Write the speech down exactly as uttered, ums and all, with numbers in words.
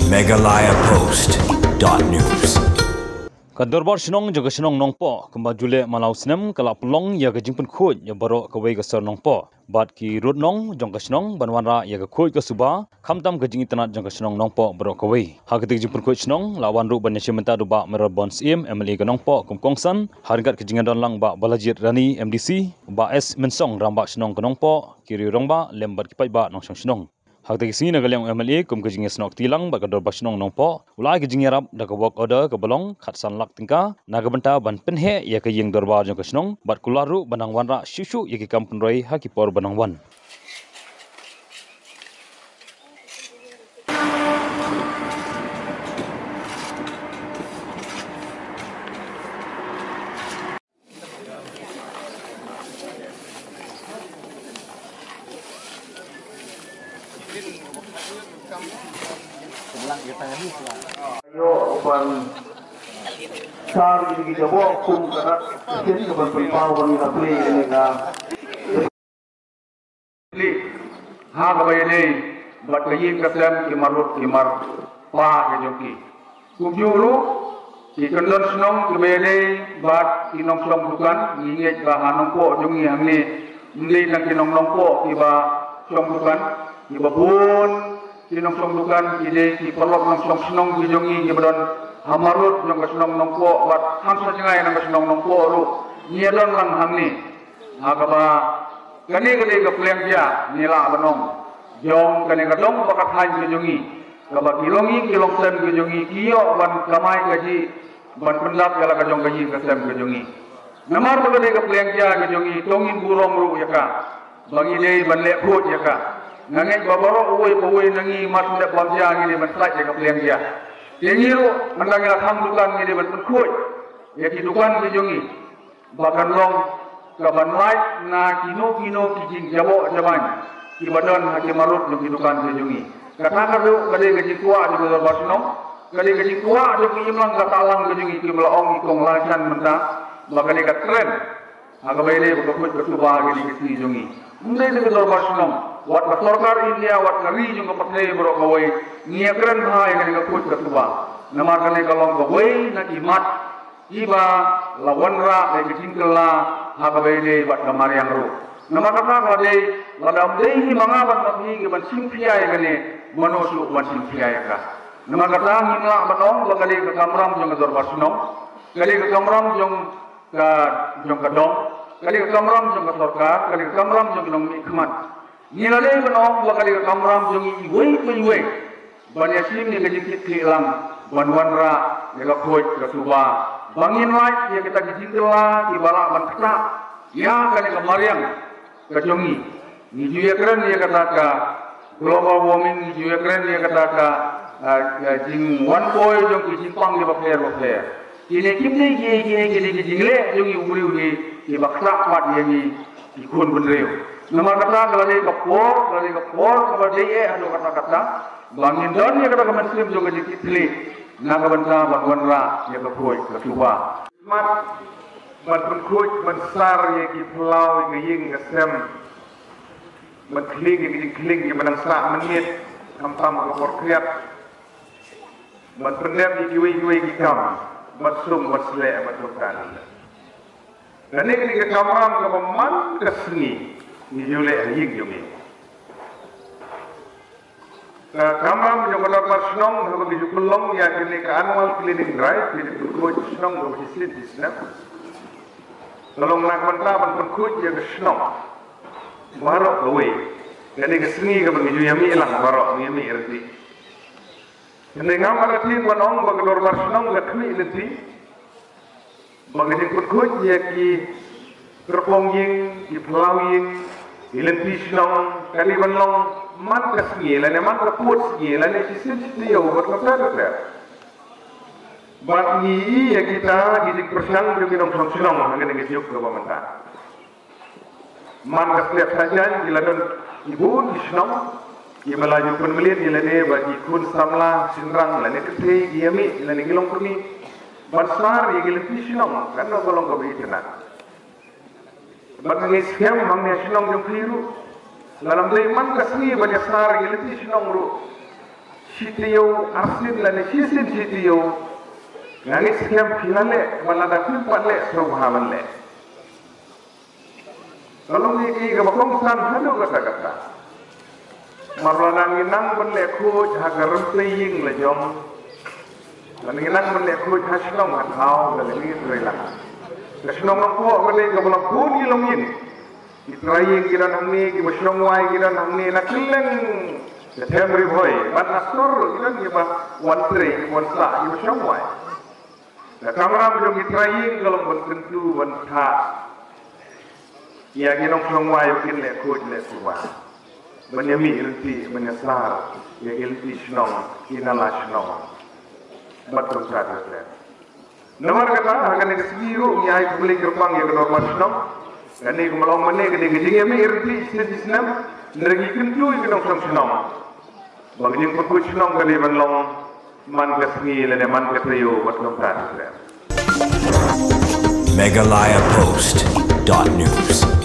Meghalaya Post dot news. Ka Dorbar Shnong jong ka shnong Nongpoh, kumba ju leh man la u snem, ka la pynlong ïa ka jingpynkhuid ïa baroh kawei ka sor Nongpoh bad ki rud nong jong ka shnong ban wanrah ïa ka khuid ka suba, khamtam ka jingitynnad jong ka shnong Nongpoh baroh kawei. Ha katei ka jingpynkhuid shnong la wan ruh ban ïashim bynta da u Bah Mayralborn Syiem, M L A ka Nongpoh kum u kongsan, ha ryngkat ka jingïadon lang u Bah Balajied Rani, M D C, u Bah S Mynsong, Rangbah Shnong ka Nongpoh, ki riew rangbah lem bad ki paidbah nongshong shnong. Ha katei ka sngi, na ka liang u M L A kum ka jingïasnoh kti lang bad ka Dorbar Shnong Nongpoh, u la ai ka jingïarap da ka work order kaba long khatsan lak tyngka na ka bynta ban pynheh ïa ka ïing dorbar jong ka shnong bad kular ruh ban nang wanrah shuh shuh ïa ki kam pynroi ha ki por ba nang wan. Ïoh ban sar ïa ki jaboh kum ka dak ka sien ka ban pynpaw ban ïa plie ïa ka Li, ha kaba ïadei bad ka ïing ka sem, ki marut ki marpa ka jong ki. Kumjuh ruh ki kyndon shnong kiba ïadei bad ki nongshong dukan, ngi ngeit ba ha Nongpoh jong ngi hangne, ym dei tang ki nong Nongpoh kiba shong dukan, kiba bun ki nongshong dukan ki dei ki paralok nongshong shnong ki jong ngi kiba don ha marut jong ka shnong Nongpoh bad kham sha jngai na ka shnong Nongpoh ruh ngi ïa don lang hangne. Ha kaba kane ka dei ka pliang jia, ngi lah ban ong, jong kane ka dong ba ka thaiñ ka jong ngi, kaba ki longïing ki longsem ka jong ngi ki ïoh ban kamai kajih, ban pyndap ïa la ka jong ka ïing ka sem ka jong ngi. Namar ba ka dei ka pliang jia ka jong ngi, to ngin burom ruh ïa ka, ba ngi dei ban leh khuid ïa ka. Nga ngeit ba baroh uwei pa uwei na ngi, mar shu dep bam jia ngi dei ban sait ïa ka pliang jia. Te ngi ruh, mynta ngi la khang dukan, ngi dei ban pynkhuid ïa ki dukan ki jong ngi ba kan long kaban lait na kino kino ki jingjaboh jaban kiba don ha ki marut jong ki dukan ki jong ngi. Kata ka ruh ka dei ka jingkwah jong ka dorbar shnong, ka dei ka jingkwah jong ki imlang ka sahlang ka jong ngi, kiba la ong i Kong Laljan mynta ba ka dei ka trend ha kaba ïadei bad ka khuid ka suba ha kine ki sngi jong ngi. Ym dei tang ka dorbar shnong, wat ka sorkar India, wat ka ri jong ka pyrthei baroh kawei, ngi ïakren bha ïa kane ka khuid ka suba. Namar kane ka long kawei na ki mat kiba la wanrah da ka jingkylla ha kaba ïadei bad ka mariang ruh. Namar kata ka la dei, lada ym dei hi ma nga bad ma phi kiban shim khia ïa kane, mano shuh ban shim khia ïa ka. Namar kata ngim lah ban ong ba ka dei ka kamram jong ka dorbar shnong, ka dei ka kamram jong ka, jong ka dong, ka dei ka kamram jong ka sorkar, ka dei ka kamram jong ki nongmihkhmat. Ngi la dei ban ong ba ka dei ka kamram jong ngi iwei pa iwei ban ïashim ïa ka jingkitkhlieh lang ban wanrah ïa ka khuid ka suba, ba ngin lait ïa kita ki jingkylla kiba lah ban ktah ïa kane ka mariang ka jong ngi. Ngi ju ïakren ïa kata ka global warming, ngi ju ïakren ïa kata ka, ah, ah, jingwan poi jong ki jingpang kiba pher bapher. Kine kim dei ki, kine ki dei ki jingleh jong ngi u briew hi kiba ktah pat ïa ngi ki khun bynriew. Namar kata ka la dei ka por, ka la dei ka por kaba dei eh haduh katta katta ba ngin don ïa kata ka mynsiem jong ka jingkitkhlieh na ka bynta ban wanrah ïa ka khuid ka suba. Mat ban pynkhuid ban sar ïa ki phyllaw ïa ka ïing ka sem, ban khlieh ïa ka jingkhlieh ïa ban nang sah mynmiet, khamtam ha ka por khriat, ban pyndep ïa kiwei kiwei ki kam, ban sum ban sleh ban sumkan. Kane ka dei ka kamram kaba man ka sngi ngi ju leh ha ïing jong ngi. Ka kamram jong ka dorbar shnong haba ngi ju pynlong ïa kane ka annual cleaning drive, kane ka pynkhuid shnong kaba shisien shisnem, ka long na ka bynta ban pynkhuid ïa ka shnong baroh kawei. Kane ka sngi kaba ngi ju ïa mih lang baroh, ngi ïa mih ryntih. Hynrei ngam artatien ban ong ba ka dorbar shnong ka khmih lynti ba ka jingpynkhuid ïa ki kyrpong ïing, ki phyllaw ïing, ki lynti shnong ka dei ban long man ka sngi lane man ka pud sngi lane shisien shi taïew bad kumta kumta. Bad ngi ïohi ïa kita ki jingpyrshang jong ki nongshong shnong ha kane ka juk kaba mynta. Man ka step sajan ki la don ki bun ki shnong kiba la ju pynmlien ïa lade ba ki khun samla shynrang lane kynthei ki ïa mih lane ki longkmie ban sar ïa ki lynti shnong, kan long ka long kaba itynnad. Bad nga ngeit skhem hangne ha shnong jong phi ruh, lada ym dei man ka sngi ban ïa sar ïa ki lynti shnong ruh, shi taïew arsien lane shisien shi taïew, nga ngeit skhem phi la leh, ba lada phim pat leh sngewbha ban leh. Ka long ïa ki kaba kongsan haduh katta katta. Namar lada ngi nang ban leh khuid ha ka rympei ïing la jong, lada ngi nang ban leh khuid ha shnong ha thaw, la ngi trei lang. Ka shnong Nongpoh ka dei kaba la bun ki longïing. Ki trai ïing ki don hangne, kiba shnong wai ki don hangne, na kylleng ka them Ri Bhoi, bad na sor ki don kiba wan trei, kiba wan sah, kiba shnong wai. Ka kamram jong ki trai ïing ka long ban kyntu ban thah ïa ki nongshong wai ba kin leh khuid leh suba, ban ïa mih lynti, ban ïa sar ïa ki lynti shnong, ki nala shnong. Bad kumta ter ter. Namar kata ha kane ka sngi ruh ngi ai khublei kyrpang ïa ka dorbar shnong. Kane ka long mane kane ka jingïa mih lynti shisien shisnem, hynrei ngi kyntu ïa ki nongshong shnong ba ka jingpynkhuid shnong ka dei ban long man ka sngi lane man ka taïew bad kumta ter ter. Meghalaya Post dot news.